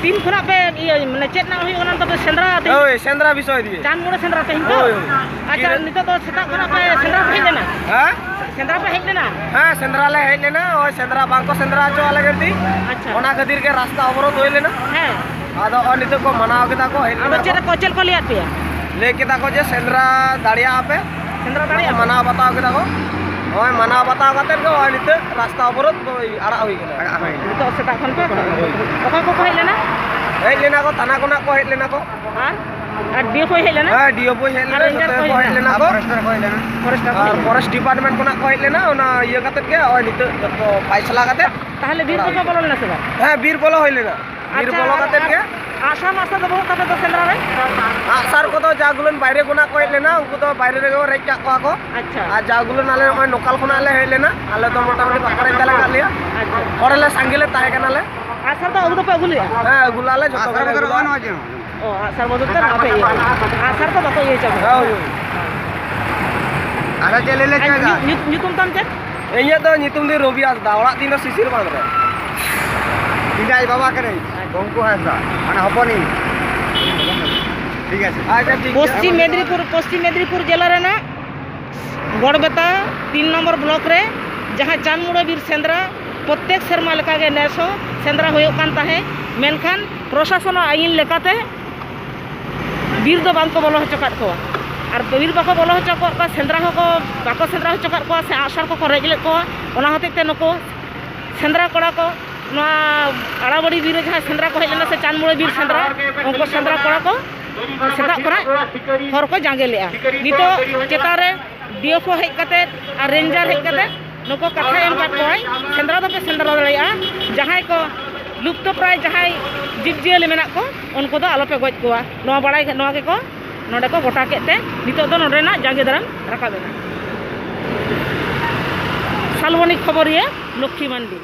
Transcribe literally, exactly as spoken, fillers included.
ᱛᱤᱱ ᱠᱷᱚᱱᱟᱜ ᱯᱮ ᱤᱭᱟᱹ, ᱢᱟᱱᱮ ᱪᱮᱫ ᱨᱮᱱᱟᱜ ᱦᱩᱭᱩᱜ ᱠᱟᱱᱟ ᱛᱟᱯᱮ ᱥᱮᱸᱫᱽᱨᱟ ᱛᱮᱦᱮᱧ? ᱳᱭ, ᱥᱮᱸᱫᱽᱨᱟ ᱵᱤᱥᱚᱭ ᱫᱤᱭᱮ᱾ ᱪᱟᱸᱫ ᱢᱩᱲᱟᱹ ᱥᱮᱸᱫᱽᱨᱟ ᱛᱮᱦᱮᱧ ᱛᱚ? ᱦᱳᱭ, ᱦᱳᱭ᱾ ᱟᱪᱪᱷᱟ, ᱠᱤᱨᱟᱹ- ᱱᱤᱛᱚᱜ ᱫᱚ ᱥᱮᱛᱟᱜ ᱠᱷᱚᱱᱟᱜ ᱯᱮ ᱥᱮᱸᱫᱽᱨᱟ ᱯᱮ ᱦᱮᱡ ᱞᱮᱱᱟ? ᱦᱮᱸ? ᱥᱮᱸᱫᱽᱨᱟ ᱯᱮ ᱦᱮᱡ ᱞᱮᱱᱟ? ᱦᱮᱸ, ᱥᱮᱸᱫᱽᱨᱟ ᱞᱮ ᱦᱮᱡ ᱞᱮᱱᱟ᱾ ᱳᱭ, ᱥᱮᱸᱫᱽᱨᱟ ᱵᱟᱝ ᱠᱚ ᱥᱮᱸᱫᱽᱨᱟ ᱦᱚᱪᱚ ᱟᱞᱮ ᱠᱟᱱ ᱛᱤᱧ᱾ ᱟᱪᱪᱷᱟ᱾ ᱚᱱᱟ ᱠᱷᱟᱹᱛᱤᱨ ᱜᱮ ᱨᱟᱥᱛᱟ ᱚᱵᱚᱨᱳᱫᱷ ᱦᱩᱭ ᱞᱮᱱᱟ᱾ ᱦᱮᱸ᱾ ᱟᱫᱚ ᱳᱭ ᱱᱤᱛᱚᱜ ᱠᱚ ᱢᱟᱱᱟᱣ ᱠᱮᱫᱟ ᱠᱚ, ᱦᱮᱡ ᱟᱫᱚ ᱞᱮᱱᱟ ᱪᱮᱫ ᱠᱚ᱾ ᱠᱚ, ᱪᱮᱫ ᱠᱚ ᱞᱟᱹᱭᱟᱫ ᱯᱮᱭᱟ? ᱞᱟᱹᱭ ᱠᱮᱫᱟ ᱠᱚ ᱡᱮ ᱥᱮᱸᱫᱽᱨᱟ ᱫᱟᱲᱮᱭᱟᱜᱼᱟ ᱯᱮ᱾ ᱥᱮᱸᱫᱽᱨᱟ ᱫᱟᱲᱮᱭᱟᱜᱼᱟ ᱯᱮ? ᱢᱟᱱᱟᱣ ᱵᱟᱛᱟᱣ ᱠᱮᱫᱟ ᱠᱚ᱾ ᱦᱳᱭ, ᱢᱟᱱᱟᱣ ᱵᱟᱛᱟᱣ ᱠᱟᱛᱮᱫ ᱜᱮ ᱳᱭ ᱱᱤᱛᱚᱜ ᱨᱟᱥᱛᱟ ᱚᱵᱚᱨᱳᱫᱷ ᱫᱚ ᱟᱲᱟᱜ ᱦᱩᱭ ᱠᱟᱱᱟ᱾ ᱟᱲᱟᱜ ᱦᱩᱭ ᱠᱟᱱᱟ᱾ ᱱᱤᱛᱚᱜ ᱥᱮᱛᱟᱜ ᱠᱷᱚᱱ ᱯᱮ ᱚᱠᱚᱭ ᱠᱚᱠᱚ ᱦᱮᱡ ᱞᱮᱱᱟ? ᱦᱮᱡ ᱞᱮᱱᱟ ᱠᱚ, ᱛᱷᱟᱱᱟ ᱠᱷᱚᱱᱟᱜ ᱠᱚ ᱦᱮᱡ ᱞᱮᱱᱟ ᱠᱚ᱾ ᱟᱨ, ᱟᱨ ᱰᱤ ᱮᱯᱷ ᱳᱭ ᱦᱮᱡ ᱞᱮᱱᱟ? ᱦᱮᱸ, ᱰᱤ ᱮᱯᱷ ᱳᱭ ᱦᱮᱡ ᱟᱨ ᱞᱮᱱᱟ, ᱨᱮᱧᱡᱟᱨ ᱡᱚᱛᱚ ᱠᱚ ᱜᱮᱠᱚ ᱦᱮᱡ ᱦᱮᱡ ᱞᱮᱱᱟ? ᱞᱮᱱᱟ ᱠᱚ᱾ ᱯᱷᱚᱨᱮᱥᱴᱟᱨ ᱠᱚ ᱦᱮᱡ ᱞᱮᱱᱟ? ᱯᱷᱚᱨᱮᱥᱴᱟᱨ ᱠᱚ ᱟᱨ ᱦᱮᱡ ᱞᱮᱱᱟ? ᱯᱷᱚᱨᱮᱥᱴ ᱰᱤᱯᱟᱨᱴᱢᱮᱱᱴ ᱠᱷᱚᱱᱟᱜ ᱠᱚ ᱦᱮᱡ ᱞᱮᱱᱟ, ᱚᱱᱟ ᱤᱭᱟᱹ ᱠᱟᱛᱮᱫ ᱜᱮ, ᱳᱭ ᱱᱤᱛᱚᱜ ᱡᱚᱛᱚ ᱯᱟᱭᱥᱟᱞᱟ ᱠᱟᱛᱮᱫ᱾ ᱛᱟᱦᱚᱞᱮ ᱵᱤᱨ ᱠᱚᱯᱮ ᱵᱚᱞᱚ ᱞᱮᱱᱟ ᱥᱮ ᱵᱟᱝ? ᱦᱮᱸ, ᱵᱤᱨ ᱵᱚᱞᱚ ᱦᱩᱭ ᱞᱮᱱᱟ᱾ ᱵᱤᱨ ᱟᱪᱪᱷᱟ, ᱵᱚᱞᱚ ᱟᱨ, ᱠᱟᱛᱮᱫ ᱟᱨ ᱜᱮ᱾ ᱟᱜᱼᱥᱟᱨ ᱢᱟᱜᱼᱥᱟᱨ ᱫᱚ ᱵᱟᱹᱱᱩᱜ ᱛᱟᱯᱮ ᱫᱚ ᱥᱮᱸᱫᱽᱨᱟ ᱨᱮ? ᱟᱜᱼᱥᱟᱨ ᱠᱚᱫᱚ ᱡᱟ ᱜᱩᱞᱟᱹᱱ ᱵᱟᱭᱨᱮ ᱠᱷᱚᱱᱟᱜ ᱠᱚ ᱦᱮᱡ ᱞᱮᱱᱟ, ᱩᱱᱠᱩ ᱫᱚ ᱵᱟᱭᱨᱮ ᱨᱮᱜᱮ ᱠᱚ ᱨᱮᱡ ᱠᱟᱜ ᱠᱚᱣᱟ ᱠᱚ᱾ ᱟᱪᱪᱷᱟ᱾ ᱟᱨ ᱡᱟ ᱜᱩᱞᱟᱹᱱ ᱟᱞᱮ ᱱᱚᱜᱼᱚᱭ ᱞᱳᱠᱟᱞ ᱠᱷᱚᱱᱟᱜ ᱞᱮ ᱦᱮᱡ ᱞᱮᱱᱟ, ᱟᱞᱮ ᱫᱚ ᱢᱚᱴᱟᱢᱩᱴᱤ ᱵᱟᱠᱚ ᱨᱮᱡ ᱫᱟᱲᱮ ᱠᱟᱜ ᱞᱮᱭᱟ᱾ ᱟᱪᱪᱷᱟ᱾ ᱦᱚᱲ ᱞᱮ ᱥᱟᱸᱜᱮ ᱞᱮ ᱛᱟᱦᱮᱸ ᱠᱟᱱᱟᱞᱮ᱾ ᱟᱜᱼᱥᱟᱨ ᱫᱚ ᱟᱹᱜᱩ ᱫᱚᱯᱮ ᱟᱹᱜᱩ ᱞᱮᱜᱼᱟ? ᱦᱮᱸ, ᱟᱹᱜᱩ ᱞᱮᱜᱼᱟ ᱞᱮ, ᱡᱚᱛᱚ ᱟᱜᱼᱥᱟᱨ ᱜᱮᱞᱮ ᱠᱚᱫᱚ ᱟᱹᱜᱩ ᱞᱮᱜᱼᱟ᱾ ᱵᱟᱹᱱᱩᱜᱼᱟ ᱪᱮᱫ ᱦᱚᱸ? ᱚ, ᱟᱜᱼᱥᱟᱨ ᱵᱚᱫᱚᱞ ᱛᱮ ᱱᱚᱣᱟ ᱯᱮ ᱤᱭᱟᱹ ᱠᱟᱫᱟ᱾ ᱟᱜᱼᱥᱟᱨ ᱫᱚ ᱵᱟᱠᱚ ᱤᱭᱟᱹ ᱦᱚᱪᱚ ᱠᱟᱫᱟ᱾ ᱦᱳᱭ, ᱦᱳᱭ᱾ ᱟᱪᱪᱷᱟ, ᱧᱩ-, ᱧᱩ-, ᱧᱩᱛᱩᱢ ᱛᱟᱢ ᱪᱮᱫ? ᱤᱧᱟᱹᱜ ᱫᱚ ᱧᱩᱛᱩᱢ ᱫᱚ ᱨᱚᱵᱤ ᱦᱟᱸᱥᱫᱟ, ᱚᱲᱟᱜ ᱛᱤᱧ ᱫᱚ ᱥᱤᱥᱤᱨ ᱵᱟᱸᱫᱽ ᱨᱮ᱾ ᱤᱧ ᱫᱚ ᱟᱡ ᱵᱟᱵᱟ ᱠᱟᱹᱱᱟᱹᱧ, ᱵᱚᱝᱠᱩ ᱦᱟᱸᱥᱫᱟ, ᱢᱟᱱᱮ ᱦᱚᱯᱚᱱᱤᱧ᱾ ᱴᱷᱤᱠ ᱟᱪᱷᱮ᱾ ᱟᱪᱪᱷᱟ, ᱴᱷᱤᱠ ᱜᱮᱭᱟ᱾ ᱯᱚᱥᱪᱤᱢ ᱢᱮᱫᱽᱱᱤᱯᱩᱨ, ᱯᱚᱥᱪᱤᱢ ᱢᱮᱫᱽᱱᱤᱯᱩᱨ ᱡᱮᱞᱟ ᱨᱮᱱᱟᱜ ᱜᱚᱲᱵᱮᱛᱟ ᱛᱤᱱ ᱱᱚᱢᱵᱚᱨ ᱵᱞᱚᱠ ᱨᱮ ᱡᱟᱦᱟᱸ ᱪᱟᱸᱫᱽ ᱢᱩᱲᱟᱹ ᱵᱤᱨ ᱥᱮᱸᱫᱽᱨᱟ ᱯᱨᱚᱛᱮᱠ ᱥᱮᱨᱢᱟ ᱞᱮᱠᱟᱜᱮ ᱱᱮᱥ ᱦᱚᱸ ᱥᱮᱸᱫᱽᱨᱟ ᱦᱩᱭᱩᱜ ᱠᱟᱱ ᱛᱟᱦᱮᱸᱫ, ᱢᱮᱱᱠᱷᱟᱱ ᱯᱨᱚᱥᱟᱥᱚᱱᱟᱜ ᱟᱹᱭᱤᱱ ᱞᱮᱠᱟᱛᱮ ᱵᱤᱨ ᱫᱚ ᱵᱟᱝ ᱠᱚ ᱵᱚᱞᱚ ᱦᱚᱪᱚ ᱠᱟᱫ ᱠᱚᱣᱟ᱾ ᱟᱨ ᱵᱤᱨ ᱵᱟᱠᱚ ᱵᱚᱞᱚ ᱦᱚᱪᱚ ᱠᱟᱫ ᱠᱚᱣᱟ, ᱥᱮᱸᱫᱽᱨᱟ ᱦᱚᱸᱠᱚ ᱵᱟᱠᱚ ᱥᱮᱸᱫᱽᱨᱟ ᱦᱚᱪᱚ ᱠᱟᱫ ᱠᱚᱣᱟ, ᱥᱮ ᱟᱜᱼᱥᱟᱨ ᱠᱚᱠᱚ ᱨᱮᱡ ᱞᱮᱫ ᱠᱚᱣᱟ᱾ ᱚᱱᱟ ᱦᱚᱛᱮᱡ ᱛᱮ ᱱᱩᱠᱩ ᱥᱮᱸᱫᱽᱨᱟ ᱠᱚᱲᱟ ᱠᱚ, ᱱᱚᱣᱟ ᱟᱲᱟᱵᱟᱹᱲᱤ ᱵᱤᱨ ᱨᱮ ᱡᱟᱦᱟᱸᱭ ᱥᱮᱸᱫᱽᱨᱟ ᱠᱚ ᱦᱮᱡ ᱞᱮᱱᱟ, ᱥᱮ ᱪᱟᱸᱫᱽ ᱢᱩᱲᱟᱹ ᱵᱤᱨ ᱥᱮᱸᱫᱽᱨᱟ, ᱩᱱᱠᱩ ᱥᱮᱸᱫᱽᱨᱟ ᱠᱚᱲᱟ ᱠᱚ ᱥᱮᱛᱟᱜ ᱠᱷᱚᱱᱟᱜ ᱦᱚᱨ ᱠᱚ ᱡᱟᱸᱜᱮ ᱞᱮᱜᱼᱟ᱾ ᱱᱤᱛᱚᱜ ᱪᱮᱛᱟᱱ ᱨᱮ ᱰᱤ ᱮᱯᱷ ᱳ ᱦᱮᱡ ᱠᱟᱛᱮ ᱟᱨ ᱨᱮᱧᱡᱟᱨ ᱦᱮᱡ ᱠᱟᱛᱮ ᱱᱩᱠᱩ ᱠᱟᱛᱷᱟᱭ ᱮᱢ ᱠᱟᱫ ᱠᱚᱣᱟᱭ, ᱥᱮᱸᱫᱽᱨᱟ ᱫᱚᱯᱮ ᱥᱮᱸᱫᱽᱨᱟ ᱫᱟᱲᱮᱭᱟᱜᱼᱟ᱾ ᱡᱟᱦᱟᱸᱭ ᱠᱚ ᱞᱩᱯᱛᱚ ᱯᱨᱟᱭ ᱡᱟᱦᱟᱸᱭ ᱡᱤᱵᱽᱼᱡᱤᱭᱟᱹᱞᱤ ᱢᱮᱱᱟᱜ ᱠᱚ, ᱩᱱᱠᱩ ᱫᱚ ᱟᱞᱚᱯᱮ ᱜᱚᱡ ᱠᱚᱣᱟ᱾ ᱱᱚᱣᱟ ᱵᱟᱲᱟᱭ, ᱱᱚᱣᱟ ᱜᱮᱠᱚ ᱱᱚᱰᱮ ᱠᱚ ᱜᱚᱴᱟ ᱠᱮᱫ ᱛᱮ ᱱᱤᱛᱚᱜ ᱫᱚ ᱱᱚᱰᱮᱱᱟᱜ ᱡᱟᱸᱜᱮ ᱫᱟᱨᱟᱢ ᱨᱟᱠᱟᱵ ᱮᱱᱟ᱾ ᱥᱟᱞᱵᱚᱱᱤ ᱠᱷᱚᱵᱚᱨᱤᱭᱟᱹ, ᱞᱚᱠᱠᱷᱤ ᱢᱟᱱᱰᱤ᱾